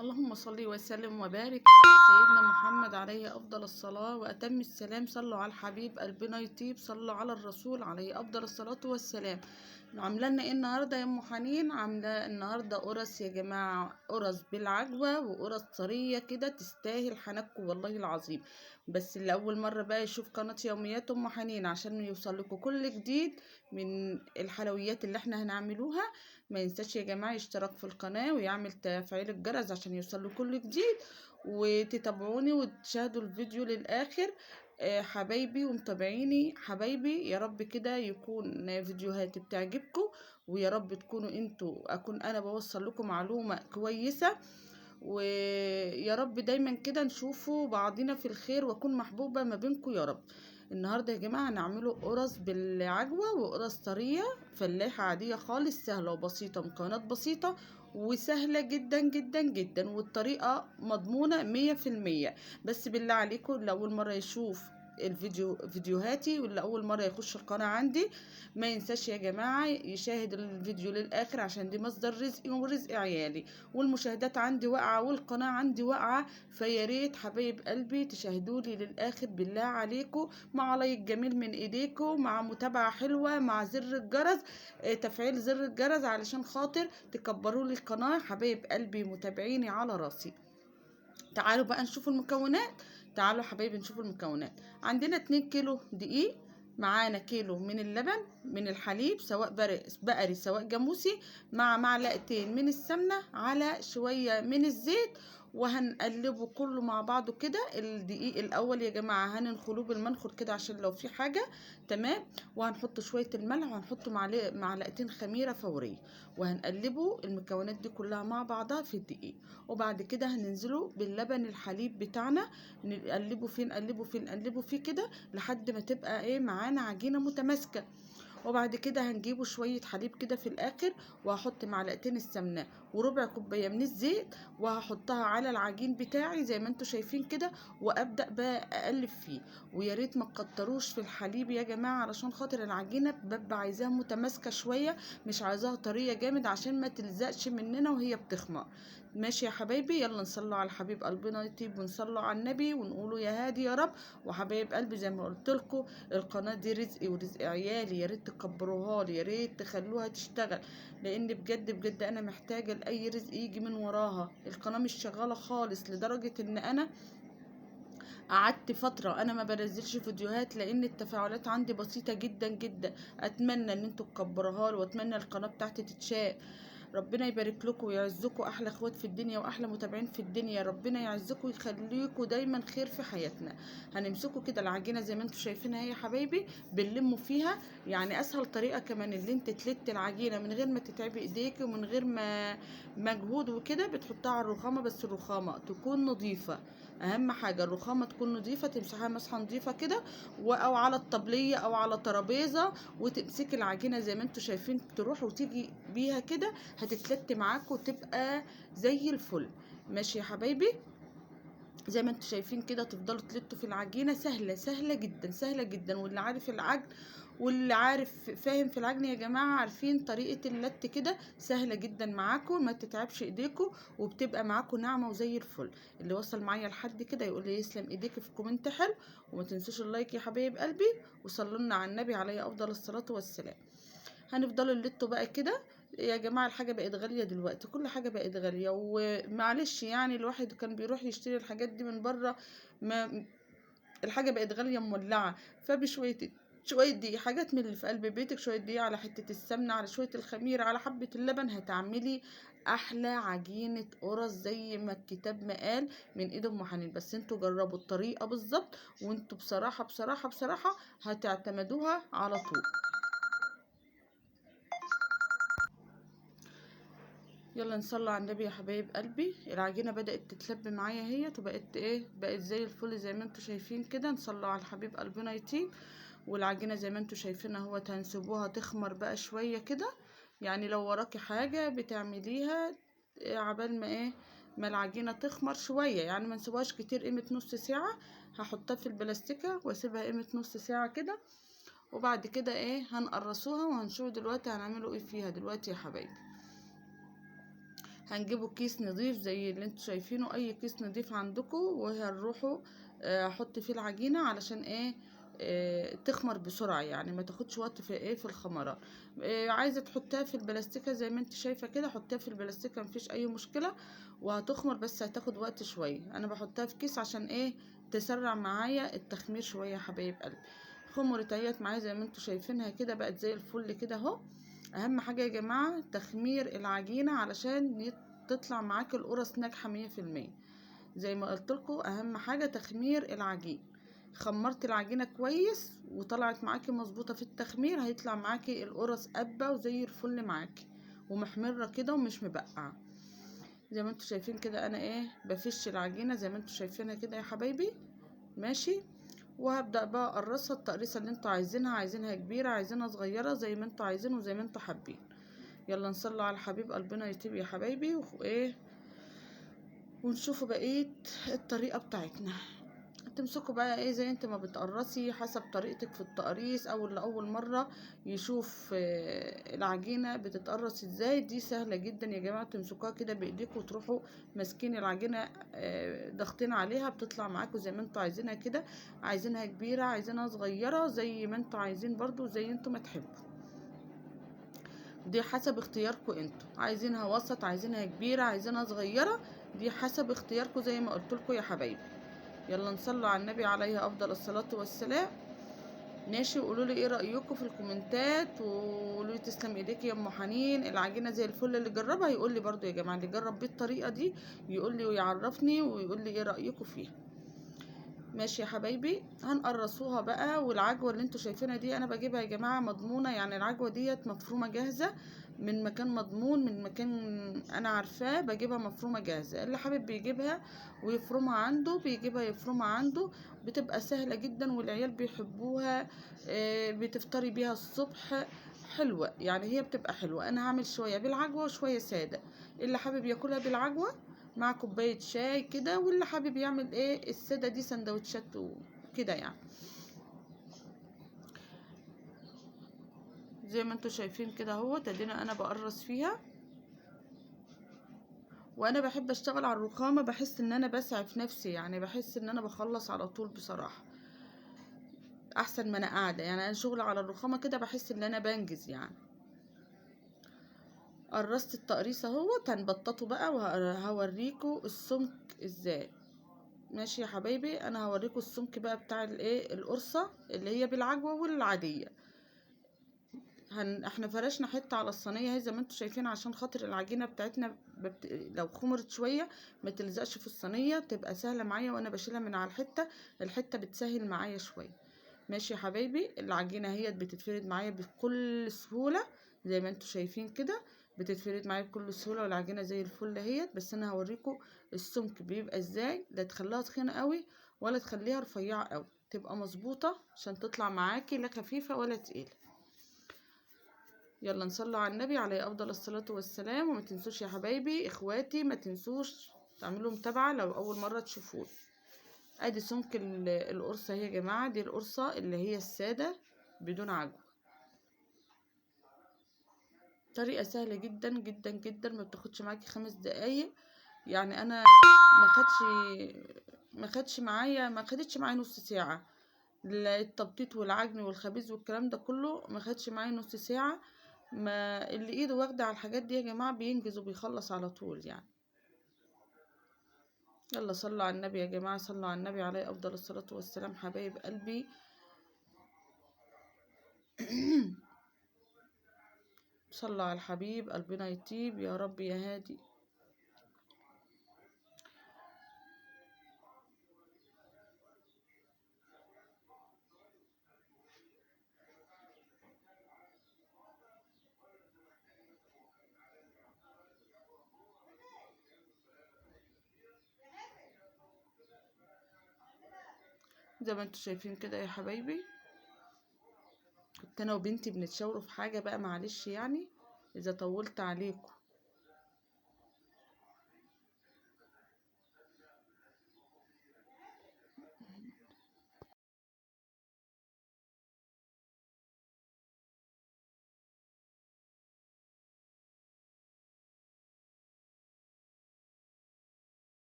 اللهم صل وسلم وبارك على سيدنا محمد عليه افضل الصلاة واتم السلام. صلوا على الحبيب قلبنا يطيب، صلوا على الرسول عليه افضل الصلاة والسلام. عامله لنا ايه النهارده يا ام حنين؟ عامله النهارده قرص يا جماعة، قرص بالعجوه وقرص طرية كده تستاهل حنكم والله العظيم. بس اللي اول مرة بقى يشوف قناة يوميات ام حنين عشان يوصل لكم كل جديد من الحلويات اللي احنا هنعملوها، ما ينساش يا جماعة يشترك في القناة ويعمل تفعيل الجرس عشان يوصل له كل جديد، وتتابعوني وتشاهدوا الفيديو للاخر. حبايبي ومتابعيني حبايبي، يا رب كده يكون فيديوهاتي بتعجبكم، ويا رب تكونوا انتوا اكون انا بوصل لكم معلومة كويسة، ويا رب دايما كده نشوفوا بعضنا في الخير واكون محبوبه ما بينكم يا رب. النهارده يا جماعة هنعمله قرص بالعجوه وقرص طرية فلاحة عادية خالص، سهلة وبسيطة، مكونات بسيطة وسهلة جدا جدا جدا، والطريقة مضمونه 100%. بس بالله عليكم اللي اول مرة يشوف الفيديو فيديوهاتي واللي اول مرة يخش القناة عندي ما ينساش يا جماعة يشاهد الفيديو للاخر، عشان دي مصدر رزقي ورزق عيالي، والمشاهدات عندي واقعه والقناة عندي واقعه، فيا ريت حبايب قلبي تشاهدوا لي للاخر بالله عليكم، مع like جميل من ايديكم، مع متابعه حلوة، مع زر الجرس، تفعيل زر الجرس علشان خاطر تكبروا لي القناة. حبايب قلبي متابعيني على راسي. تعالوا بقى نشوف المكونات، تعالوا حبايبي نشوف المكونات. عندنا 2 كيلو دقيق، معانا كيلو من اللبن من الحليب سواء بقري سواء جاموسي، مع معلقتين من السمنة على شوية من الزيت، وهنقلبه كله مع بعضه كده. الدقيق الاول يا جماعة هننخلوه بالمنخل كده عشان لو في حاجة، تمام. وهنحط شوية الملح، وهنحط معلقتين خميره فورية، وهنقلبه المكونات دي كلها مع بعضها في الدقيق. وبعد كده هننزله باللبن الحليب بتاعنا، نقلبه فيه نقلبه فيه نقلبه فيه كده لحد ما تبقى ايه معانا عجينه متماسكة. وبعد كده هنجيبه شوية حليب كده في الاخر، وهحط معلقتين السمنة وربع كوباية من الزيت، وهحطها على العجين بتاعي زي ما انتم شايفين كده، وابدا بقى اقلب فيه. ويا ريت ما تكتروش في الحليب يا جماعة علشان خاطر العجينة ببقى عايزاها متماسكة شوية، مش عايزاها طرية جامد عشان ما تلزقش مننا وهي بتخمر. ماشي يا حبايبي، يلا نصلوا على حبيب قلبنا يطيب، ونصلوا على النبي ونقولوا يا هادي يا رب. وحبايب قلبي زي ما قلت لكم القناة دي رزقي ورزق عيالي، يا ريت تكبروها لي، يا ريت تخلوها تشتغل، لان بجد بجد انا محتاجه لاي رزق يجي من وراها. القناة مش شغالة خالص، لدرجة ان انا قعدت فترة انا ما بنزلش فيديوهات لان التفاعلات عندي بسيطة جدا جدا. اتمنى ان انتوا تكبروها لي، واتمنى القناة بتاعتي تتشاف. ربنا يبارك لكم ويعزكم، احلى اخوات في الدنيا واحلى متابعين في الدنيا. ربنا يعزكم ويخليكم دايما خير في حياتنا. هنمسكوا كده العجينة زي ما انتم شايفينها يا حبايبي، بنلموا فيها. يعني اسهل طريقه كمان اللي انت تلت العجينة من غير ما تتعبي ايديكي ومن غير ما مجهود وكده، بتحطها على الرخامه، بس الرخامه تكون نظيفة. اهم حاجة الرخامه تكون نظيفة، تمسحها مسحه نظيفة كده، او على الطبلية او على ترابيزة، وتمسكي العجينة زي ما انتم شايفين، تروح وتيجي بيها كده، هتتلت معاكم وتبقى زي الفل. ماشي يا حبايبي، زي ما انتم شايفين كده تفضلوا تلتوا في العجينة. سهلة سهلة جدا سهلة جدا، واللي عارف العجن واللي عارف فاهم في العجن يا جماعة عارفين طريقه اللت كده، سهلة جدا معاكم، ما تتعبش ايديكم، وبتبقى معاكم ناعمة وزي الفل. اللي وصل معايا لحد كده يقول لي يسلم ايديك في comment حلو، وما تنسوش ال like يا حبايب قلبي، وصلوا لنا على النبي عليه افضل الصلاة والسلام. هنفضلوا نلتوا بقى كده يا جماعة. الحاجة بقت غالية دلوقتي، كل حاجة بقت غالية، ومعلش يعني الواحد كان بيروح يشتري الحاجات دي من بره، ما الحاجة بقت غالية مولعه. فبشويه شوية دي حاجات من اللي في قلب بيتك، شوية دي على حتة السمنة، على شوية الخميره، على حبه اللبن، هتعملي احلى عجينه قرص زي ما الكتاب ما قال من ايد ام حنين. بس انتوا جربوا الطريقة بالظبط، وانتوا بصراحة بصراحة بصراحة هتعتمدوها على طول. يلا نصلي على النبي يا حبايب قلبي. العجينة بدات تتلب معايا اهيت، وبقت ايه، بقت زي الفل زي ما انتوا شايفين كده. نصلي على الحبيب قلبنا يطيب. والعجينه زي ما انتوا شايفين اهوت، هنسيبوها تخمر بقى شوية كده، يعني لو وراكي حاجة بتعمليها عبال ما ايه ما العجينة تخمر شوية، يعني ما نسيبوهاش كتير، قيمة نص ساعة. هحطها في البلاستيكه واسيبها قيمة نص ساعة كده، وبعد كده ايه هنقرصوها وهنشوف دلوقتي هنعملوا ايه فيها دلوقتي يا حبايبي. هنجيبوا كيس نظيف زي اللي انتوا شايفينه، اي كيس نظيف عندكم، وهنروحوا احط فيه العجينة علشان ايه تخمر بسرعة، يعني ما تاخدش وقت في ايه في الخمرة. عايزه تحطها في البلاستيكه زي ما انت شايفه كده، حطيها في البلاستيكه مفيش اي مشكلة وهتخمر، بس هتاخد وقت شوية. انا بحطها في كيس عشان ايه تسرع معايا التخمير شوية يا حبايب قلبي. خمرت اهيت معايا زي ما انتوا شايفينها كده، بقت زي الفل كده اهو. اهم حاجة يا جماعة تخمير العجينة علشان تطلع معاك القرص ناجحة 100%. زي ما قلت لكم اهم حاجة تخمير العجين. خمرت العجينة كويس وطلعت معاكي مظبوطة في التخمير، هيطلع معاكي القرص قبه وزي الفل معاكي ومحمره كده ومش مبقعه. زي ما انتوا شايفين كده انا ايه بفش العجينة زي ما انتوا شايفينها كده يا حبايبي، ماشي. وهبدا بقى اقرصها التقريصه اللي انتوا عايزينها، عايزينها كبيرة عايزينها صغيرة زي ما انتوا عايزين وزي ما انتوا حابين. يلا نصلي على الحبيب قلبنا يطيب يا حبايبي، وايه ونشوفوا بقية الطريقة بتاعتنا. تمسكوا بقى ايه زي انت ما بتقرصي حسب طريقتك في التقريص، او اللي اول مرة يشوف العجينة بتتقرص ازاي، دي سهلة جدا يا جماعة. تمسكوها كده بايديكم وتروحوا ماسكين العجينة ضاغطين عليها، بتطلع معاكم زي ما انتوا عايزينها كده، عايزينها كبيرة عايزينها صغيرة زي ما انتوا عايزين برضو زي انتوا ما تحبوا، دي حسب اختياركم انتوا، عايزينها وسط عايزينها كبيرة عايزينها صغيرة، دي حسب اختياركم زي ما قلت لكم يا حبايبي. يلا نصلي على النبي عليه افضل الصلاة والسلام، ماشي. وقولوا لي ايه رايكم في الكومنتات، وقولوا لي تسلم ايديك يا ام حنين العجينة زي الفل. اللي جربها يقول لي برضو يا جماعة، اللي جرب بالطريقة دي يقول لي ويعرفني ويقول لي ايه رايكم فيها، ماشي يا حبايبي. هنقرصوها بقى، والعجوه اللي انتوا شايفينها دي انا بجيبها يا جماعة مضمونه، يعني العجوه ديت مفرومه جاهزة من مكان مضمون، من مكان انا عارفاه، بجيبها مفرومه جاهزة. اللي حابب بيجيبها ويفرمها عنده بيجيبها يفرمها عنده، بتبقى سهلة جدا والعيال بيحبوها، بتفطري بيها الصبح، حلوة يعني، هي بتبقى حلوة. انا هعمل شوية بالعجوه وشوية ساده، اللي حابب ياكلها بالعجوه مع كوباية شاي كده، واللي حابب يعمل ايه السادة دي سندوتشات وكده يعني. زي ما انتوا شايفين كده اهوت، ادينا انا بقرص فيها. وانا بحب اشتغل على الرخامه، بحس ان انا بسعف نفسي يعني، بحس ان انا بخلص على طول بصراحة، احسن ما انا قاعدة يعني. انا شغل على الرخامه كده بحس ان انا بنجز يعني. قرصت التقريص اهوت، هنبططه بقى وهوريكم السمك ازاي، ماشي يا حبايبي. انا هوريكم السمك بقى بتاع الايه القرصه اللي هي بالعجوه والعاديه. احنا فرشنا حتة على الصينية اهي زي ما انتم شايفين، عشان خاطر العجينة بتاعتنا لو خمرت شوية ما تلزقش في الصينية، تبقى سهلة معايا وانا بشيلها من على الحتة، الحتة بتسهل معايا شوية، ماشي يا حبايبي. العجينة اهي بتتفرد معايا بكل سهولة زي ما انتم شايفين كده، بتتفرد معايا بكل سهولة، والعجينه زي الفل اهيت. بس انا هوريكم السمك بيبقى ازاي، لا تخليها تخينة قوي ولا تخليها رفيعة قوي، تبقى مظبوطة عشان تطلع معاكي لا خفيفة ولا تقيلة. يلا نصلي على النبي عليه افضل الصلاة والسلام. وما تنسوش يا حبايبي اخواتي، ما تنسوش تعملوا متابعه لو اول مرة تشوفوني. ادي سمك القرصه اهي يا جماعة، دي القرصه اللي هي السادة بدون عجوه، طريقه سهلة جدا جدا جدا، ما بتاخدش معاكي 5 دقايق يعني. انا ما خدش معايا، ما خدتش معايا نص ساعة، التبطيط والعجن والخبيز والكلام ده كله ما خدش معايا نص ساعة. ما اللي ايده واخده على الحاجات دي يا جماعة بينجز وبيخلص على طول يعني. يلا صلوا على النبي يا جماعة، صلوا على النبي عليه افضل الصلاة والسلام حبايب قلبي. صلوا على الحبيب قلبنا يطيب يا رب يا هادي. زي ما انتوا شايفين كده يا حبايبي، كنت انا وبنتي بنتشاوروا في حاجة بقى، معلش يعني اذا طولت عليكم.